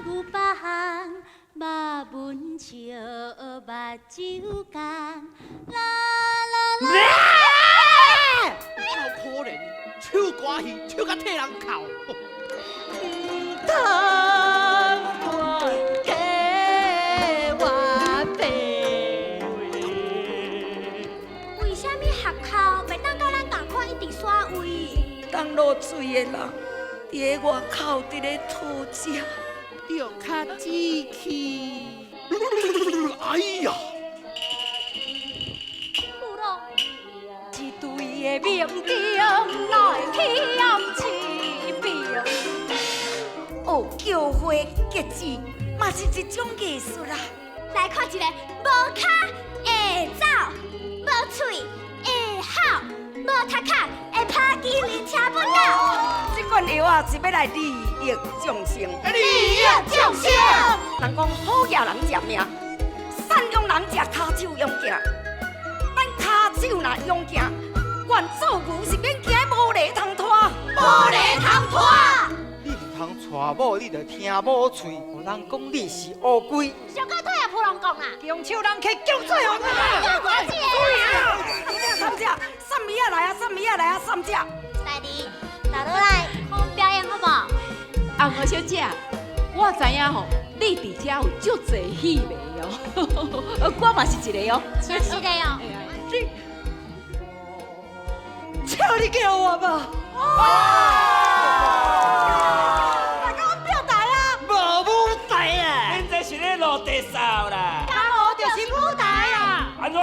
牛蒡，目文笑，目睭干，啦啦啦。超可憐，唱歌戲唱甲替人哭。毋通我加我白。為啥物學校袂當佮咱仝款一直刷位？當落水的人，佇咧外口佇咧討食。著較志氣。哎呀！有咯，一隊的民兵來欠士兵。哦，叫花結子嘛是一種藝術啦。來看一个無跤會走，無喙會吼，無頭殼會拍機靈車不倒。這款藥仔是欲來利益眾生。利益眾生。人講好額人食命，善用人食跤手勇健。咱跤手若勇健，願做牛是免驚無犁通拖。無犁通拖。你毋通娶某，你著聽某喙。予人講你是烏龜。上蓋退也普攏貢啦。強手人客叫做王啊！三只三只，三米仔來啊，三米仔來啊，三只。大弟，倒落來，看阮表演好無？阿娥小姐，我知影吼，你佇遮有足濟戲迷哦，我嘛是一个哦。是的哦。你，請你叫我吧。大家表台啊！無舞台啊！恁這是咧落地掃啦！江湖就是舞台啊！按怎？